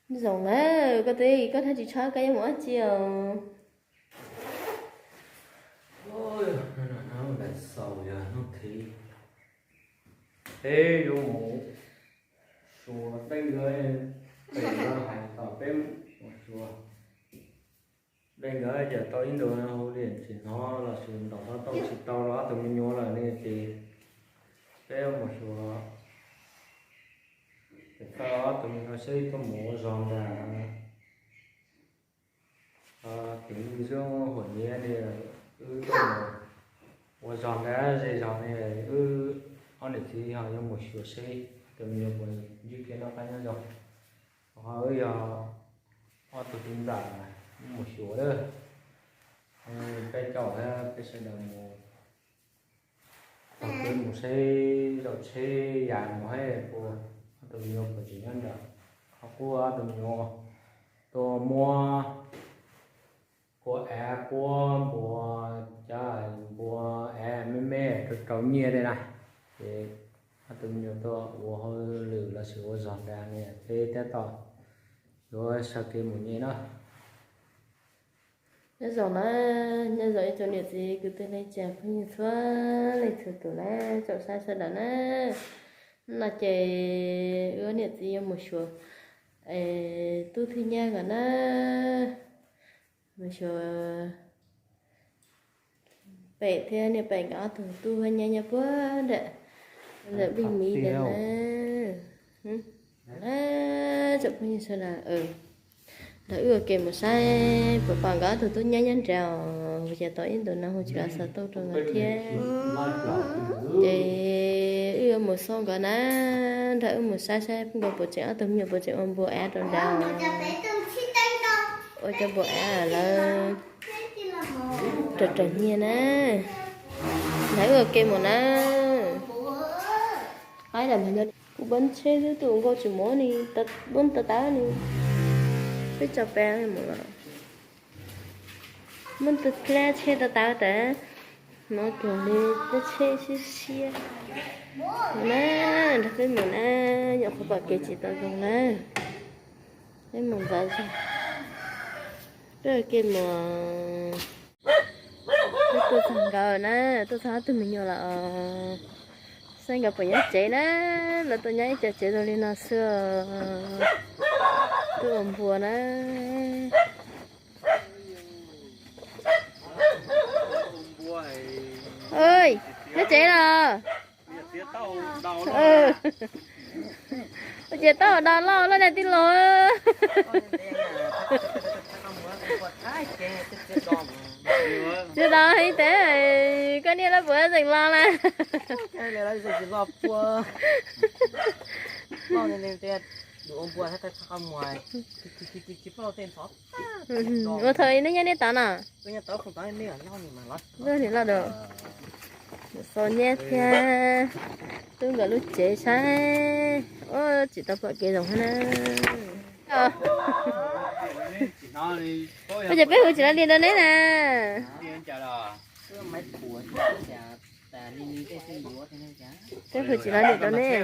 Zoo na, koj twb koj thaj tsis tshab koj yuav mus dab tsi os? Hnub no hnub xaus yog hnub thib peb yuav mus xyuas Dej Nkawd, peb yuav hais kom peb mus xyuas Dej Nkawd ces tau ib ntus hu li tsis hnov los sis ntaus xov tau tsis tau rau ob tug me nyuam lawm ne ces peb mus xyuas, ces tau ob tug me nyuam seb tuaj mus ua zog ntag. Ces wb xub huam nyiav li wb tuaj mus ua zog ntag, ze zog li wb ob niam txiv ho yuav mus xyuas seb ob tug me nyuam puas ntsib kev noj qab nyob zoo. Ho wb yog ob tug txiv ntxawm mus xyuas lawm, peb caum thiab peb sawv daws mus, peb mus seb zaum tsheb yam mus seb puas, ob tug me nyuam puas tseem nyob nrad, ho kuj ob tug me nyuam tuaj muab kua av puab npua, cov npua av me me rau rau nyiaj tej na, ces ob tug me nyuam tuaj ua hauj lwm los sis ua zog ntag ne, peb tab tom yuav sawv kev mus nyem na. Nyob zoo na, nyob zoo ib tsoom niam txiv kwv tij neej tsa phooj ywg txhua leej txhua tus na, tsoom saib sawv daws na. No ces wb niam txiv yuav mus xyuas tub thiab nyab nkawd na, mus xyuas Pem thiab niam Pem nkawd ob tug tub thiab nyab nyob puag nram, nram Npij Miv ntawd na. Tsoom phooj ywg sawv daws, nrog wb ua ke mus saib puas pom nkawd ob tug tub nyab nyob nrad os, ces tau ib ntus no hu tsis los xov tooj rau nkawd thiab. Ces wb yuav mus xauj nkawd na, nrog wb mus saib saib nkawd puas tseem, ob tug me nyuam puas tseem ua npua av rau nrad, ua cov npua av lawv rau rau nyiaj na. Nrog wb ua ke mus na. Kuv pab tsheb xwb tus nkauj tsis muab ni, muab tau tau ni. Peb tso peb mus los muab tau tsheb tau tau tas, no kiag li tsheb siab siab na. Nrog peb mus na, nyuam qhuav pom kev tsis tau zoo na. Peb mus ntxov zog, peb ua ke mus. Peb tuaj txog nkawd na, tuaj txog ob tug me nyuam lawm os. Saib nkawd puas nyob tsev na, lawv tuaj nyob ib co tsev zoo li no xwb os. Tuaj ua npua na. Nyob tsev los? Ua ciav tau do loj loj dag tij laug. Tsis do heev tes, koj niam lawv puas zeem los na? Ua thaum nej nyob nej tod no? Lub niam loj dua, xo nyab thiab tub nkawd lub tsev saib. Ua tsis tau pom kev zoo na. Ua cas peb hu tsis los li rau neb na? Peb hu tsis los li rau neb.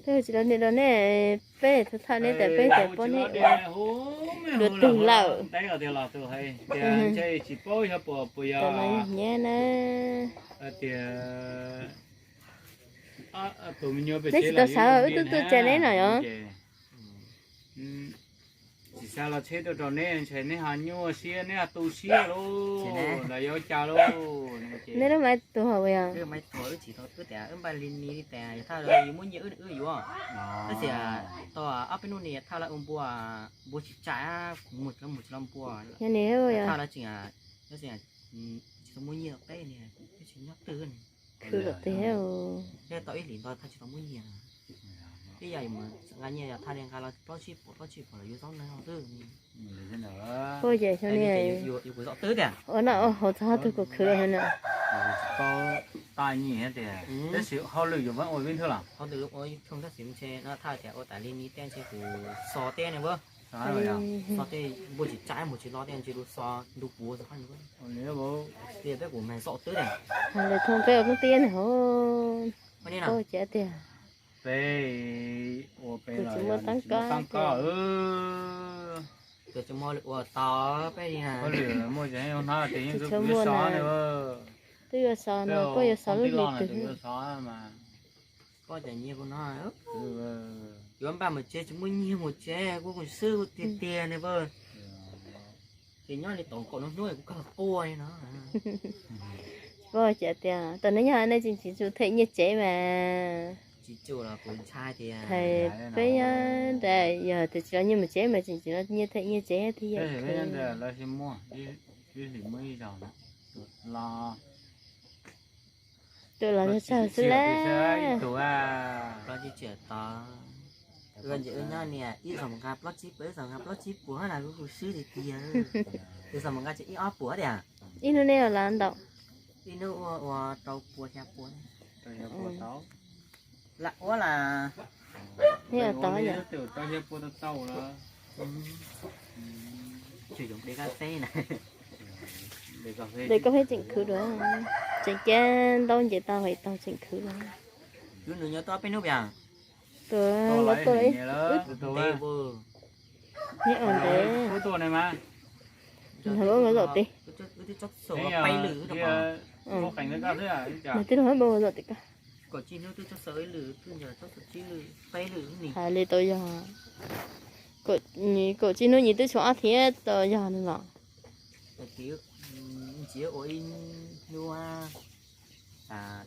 Peb hu tsis los li rau neb, peb thov txim neb tas peb tias poj niam ua dua twg lawm. Tsis paub xyov puas, puas yog nyab na. Tias tus me nyuam pem neb tsis tau sawv, wb twb tuaj tsa neb no yog. Tsis xa los tsheb tuaj rau neb, ntshe neb ho nyuaj siab, neb ho tu siab lauj, los yog ua cas lauj. Neb lub maiv tuag puas yog? Wb tias wb npaj li ni li tas, yog thaj lawv yuav muab nyiaj wb, wb yuav. Tab sis tau ob peb hnub ni thaj lawv ua npua, npua tsis tsam, kuv mus tsis los mus tsis los npua. Yog ni, thaj lawv tseem, lawv tseem tsis tau muab nyiaj tau teb ni, wb tsis nyob twg ni. Khwv kom tiag. Tau ib hlis ntau thaj tsis tau muab nyiaj. Ib yam nqa nyiaj yog thaj li nqa los plaub tsib puas, plaub tsib puas los yuav zaub neeg xwb. Ua ces xyov li, yus kuv zaub twb tiag. Ua no ua hauv txog tug kuv khwv na. Tsis paub taj nyiaj tiag, tab sis hauj lwm yus muab ua vib nthwv los? Hauj lwm ua ib thooj tab sis ntshe no thaj tias ua tas li ni tej ntshe kuv xo teb ne npawg. Xov tej npua tsis tsaib mus tsis lo tej ntsis lus xov ntu puav xov qab ntu. Tias peb kuv mas xov twb tias. Lawv thoo peb ua koob tij ne hov. Peb ua cas tiag. Peb ua peb los tsis muaj tab koj. Tus tsis muaj ua tau peb li na. Muaj ces yeej hnab tias yeej twb yuav xov ne. Twb yuav xov no koj yuav xov lub hlis twg? Koj cov nyiaj kuv no, yuav npaj mus tsev tsis muaj nyiaj mus tsev, kuv kuv swb kuv tiag tiag ne. Ces nyob li tau kaum hnub hnub kuv kawg quaj li no. Poj cas tias tam no yog nej tseem tsis tsum them nyiaj tsev mas. Tsis tsum los kuv ntshai tias. Hais peb nyob nram yog tias tsis los nyiaj mus tsev mas tseem tsis los nyiaj them nyiaj tsev thiab yam. Tuaj los yog tsawg xwb lawm. Plaub tsib tsiam tod, wb nce wb nyob niam ib zaug mus nqa plaub tsib puas, ib zaug nqa plaub tsib puas na, kuv swb tiag tiag. Ib zaug mus nqa tsev ib ob puas tiag. Ib hnub nej ua lawm ntau? Ib hnub ua ua rau puas xya puas. Lam ua las. Tau xya puas tau tau lawm. Tseem yoov de kab feb na. De kab feb tseem khwv dua, tseem cab ntaub nce tau hais tau tseem khwv dua. Lub nws nyob tau peb hnub pes. Tus lawv tuaj lawm. Neb ua ntawd. Nws lub nws zaum tes. Nws twb los hab npau zaum tes koj. Hais li tau yog kaum tsib hnub nyis twb tshuav ob thiab tau yog nws los. Ntxiv ua ib hnub,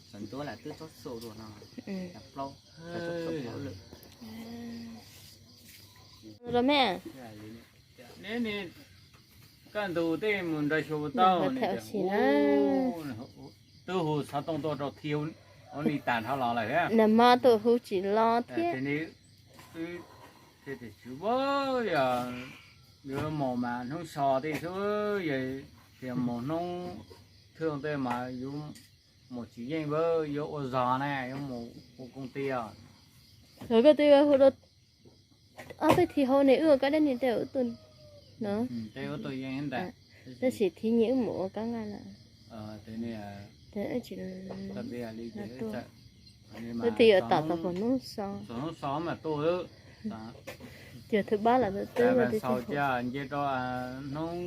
cov ntuab lam twb txob xo dua no. Los me, kaj ntug tej mus nrog xyuas ua tau, twb hu xov tooj tuaj rau thi ua ni tas dhau los lawm. Nag hmo tuaj hu tsis los thiab. Wb thiaj tias tswv, yog yuav mus mas hnub so tej xwb, yog tias mus hnub thwj tej mas yuav mus tsis yeej, yuav ua zog na, yuav mus ua koom ti os. Los koj twb hu rau ob peb thi hauv ne, wb ua kab dab ni tej wb tuaj no. Tab sis thi nyias wb mus ua kab nqaij lawm. Wb twb yuav tom tau pom hnub so. Hnub so mas tuaj. Tias thwb pab lawm twb ua tias xaus cia nce rau hnub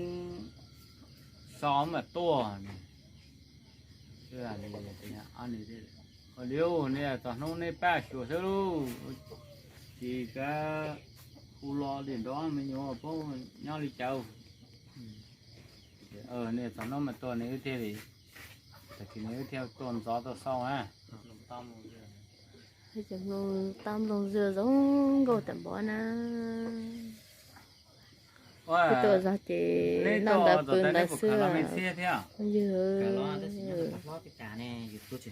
so mas tuaj. Ua li, txog hnub nej pab xyuas xwb lauj, tsis kav hu lo li nrov me nyuam paub nyob li cas. Nej txog hnub mas tuaj nej wb thiaj li, tag kis nej wb thiaj tuaj ntxov tuaj xauj na. Cov hmoob tau nplooj zws zoo nkauj tam npov na. Tuaj zog ces noj ntawd pw ntawd xwb. Yog, twb los tij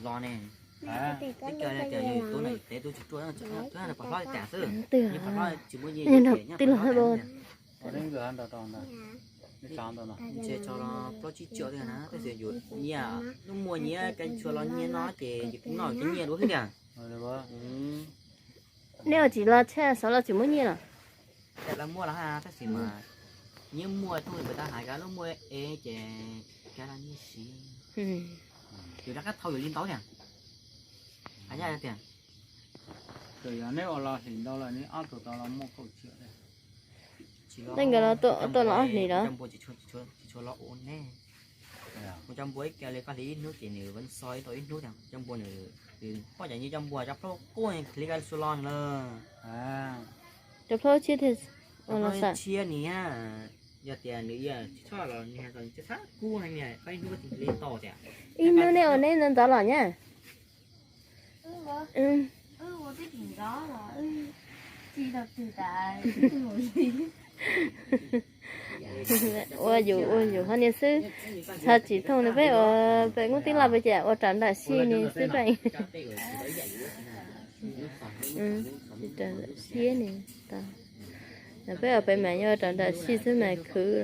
laug. Ntshe tso los plaub tsib triệu na, tab sis yus nyiaj, lub muaj nyiaj, kab ntshua los nyiaj no ces yus kuj noj cov nyiaj dua xwb tiag. Nej ua tsis los tshaj xov los tsis muaj nyiaj los? Lawv muaj los tab sis mas nyiaj muaj thooj li pem tab hais, kab lub muaj es ces kab los nyiaj siv. Yus rov qab thau yus li ntau tiag. Hais tias, yog neb ua los hlis ntau lawm neb ob tug tau los muaj kaum triệu. Tej nkawd los tuaj los ob hlis los. Tsis tshua los ua ne. Mus coj npua ib ke li koj hli ib hnub ces nws vaj xo ib tau ib hnub tiag. Coj npua nws, poj cov nyiaj coj npua cov plaub quaj hli koj xua los na. Cov plaub tshiab thiab, ua los xav tshiab niag, yog tias nws tsis tshoj los niag txhob kub niag, koj ib hnub koj tig hli tau tiag. Ib hnub nej ua neb ntxov ntxov los nyab. Ua yus ua yus hov niag xwb, txhaj tsis thooj li peb ua peb koob tij laug peb ces ua raws nraim sij ni xwb peb. Raws nraim sij ni, peb ua peb mas yuav raws nraim sij xwb mas khwv.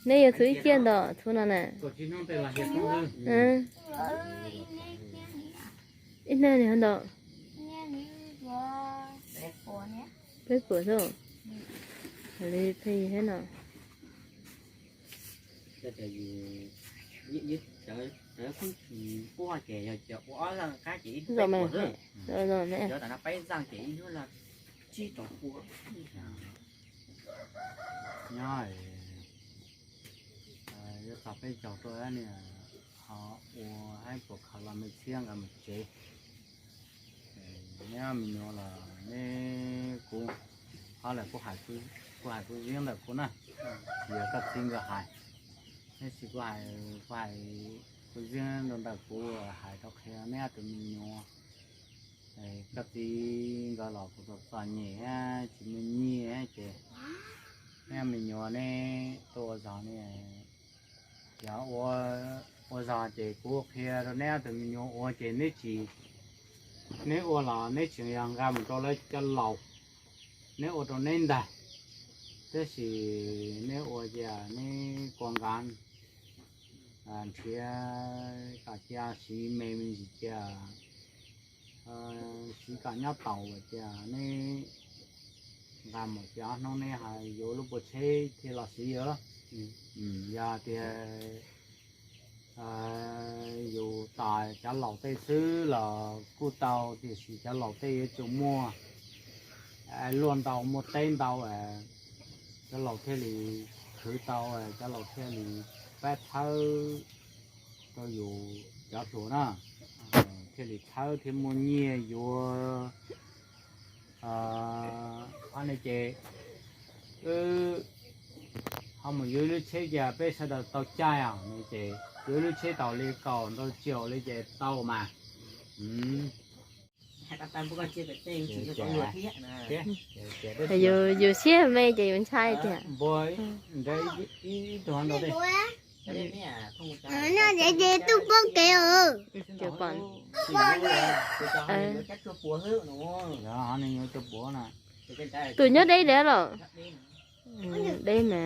Neb yuav txhua ib ciaj ntawm txhua no na. Ib hnub ni ntawm. Peb puas xwb. Li pheej thiab no. Zom me. Zom me. Nyob, yuav txog peb caug tuaj niam ho ua haib puas khaws los me txhiab nqa mus tsev. Neb me nyuam los neb kuv, ho lawm kuv hais kuv ziab ntawm kuv na, tsis yog koj txiv nkawd hais, tab sis kuv hais, kuv hais kuv ziab ntawm kuv hais rau qhia neb ob tug me nyuam. Koj txiv nkawd los kuv txom txom nyem thiab tsis muaj nyiaj ces neb me nyuam neb tuaj ua zog ne, yog ua zog ces kuv qhia rau neb ob tug me nyuam ua ces neb tsis, neb ua los neb tseem yog nqa mus rau lawv cov laus, neb ua rau neb ntag, tab sis neb ua cia neb kua nqa nrhiav kom cia siv me me ntsis cia, siv kom nyob taus ua cia neb nqa mus cia ob hnub neb ho yuav lub pua tsheb thiaj los siv os. Yog tias yus tos cov laus tej xwb los kuj tau, tiam sis cov laus tej yuav tsum muaj luaj ntau muaj teb ntau, cov laus thiaj li khwv tau, cov laus thiaj li pab thawb rau yus cov hluas na, thiaj li thawb thiab muaj nyiaj yuav. Ob ne ces wb ho mus yuav ib lub tsheb cia peb sawv daws tau caij os ne ces yuav ib lub tsheb tau li kaum ntau caum li ces tau mas. Yus siab me ces yus ntshai tiag. Tus nyob deb deb los? Deb mas.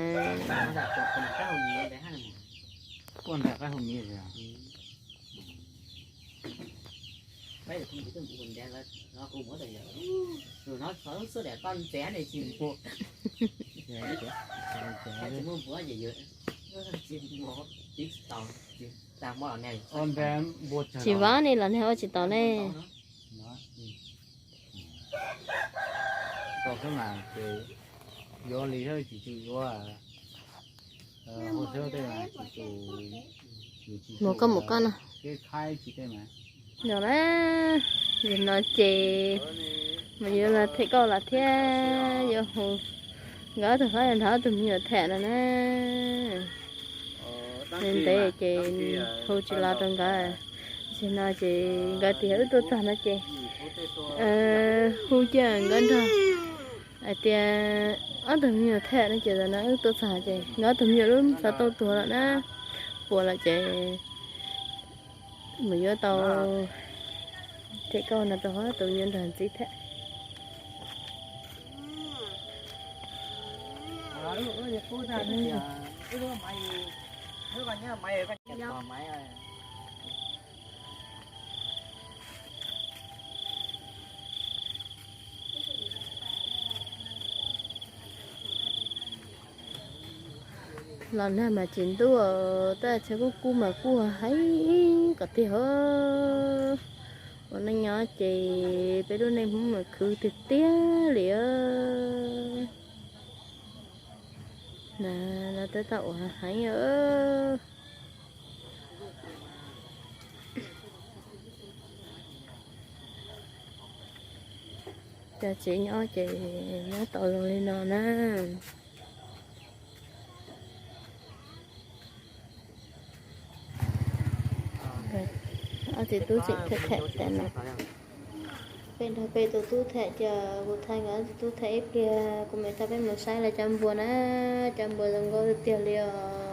Tsis vab ne los nag ua tsis tau ne. Tau xwb mas ces yuav li thiab tsis tsis yuav, hu xwb tej tsis tsis mus koj mus koj no. Khaib tsis tej mas. No na, no ces mas yuav los them kauj los thiab yuav hu nkawd ob tug hlob nrog ob tug me nyuam them no na. Ntev ces hu tsis los rau nkawd. Tam sim no ces nkawd tias wb tuaj txog no ces hu cia nkawd nrog hais tias ob tug me nyuam them no ces tam sim no wb tuaj txog ces nkawd ob tug me nyuam lub xov tooj tuag lawm na, puas lawm ces mus yuav tau them kauj no rau ob tug me nyuam nrog ntxiv them. Los nag mas tsis ntuj, tab sis kuj kub mas kuj heev kawg tiag. Ua neej nyob ces peb lub neej Hmoob mas khwv tiag tiag li. Na, no tab tom ua heev. Cov tsev nyob ces nyob tau zoo li no na. Ob txiv tub tseem them them tas no. Peb nrog peb tus tub them ces kuv thaij nkawd ob txiv tub them ib pliag kuv mam coj peb mus saib lawv cov npua na. Cov npua zoo nkauj tiag tiag li os.